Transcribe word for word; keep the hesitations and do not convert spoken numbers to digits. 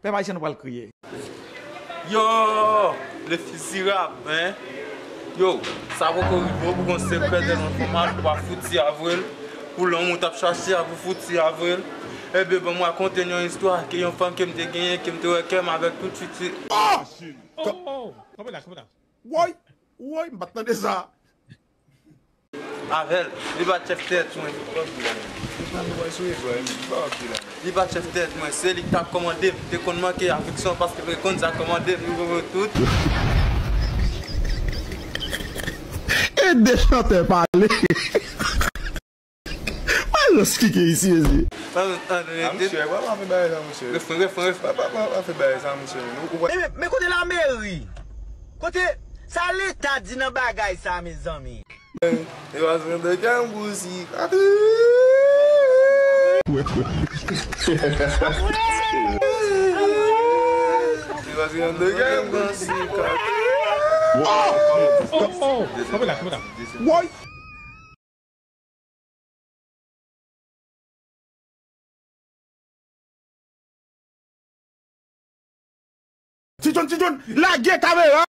Pèp ayisyen, nou pral kriye. Yo, le fizirab, hein? Yo, sa poko rive w pou gon sekrè de nan fòmal pou pa fout ti avril. Pou lanmou t ap chache a pou fout ti avril. Ebyen, ban m rakonte n yon istwa ke yon fanm ke m te genyen, ke m te wè kè m avèk tout fiti. Oh! Oh! Kanpe la, kanpe la. Woy! Woy, m pa t tande sa. Avè l, li pa t chèf tèt mwen. Li pa t chèf tèt mwen, se li k t ap kòmande m. M te konn manke afeksyon paske m te konn sa kòmande m, nou konprann tout. E de chantè pale. Mwen jis kike isi, mesye. Mwen, mwen, mwen, Ah, misye, pa pa fè bagay sa, misye. Refren, refren, refren. Pa pa pa pa fè bagay sa, misye. Nou ou pa Men, men, men kote lameri? Kote sa leta di nan bagay sa, mezanmi? E pa zwen de kè m gousi. E pa zwen de kè m gousi. Oh! Oh! Kanpe la, kanpe la. Woy! Ti John, Ti John, lage kamera!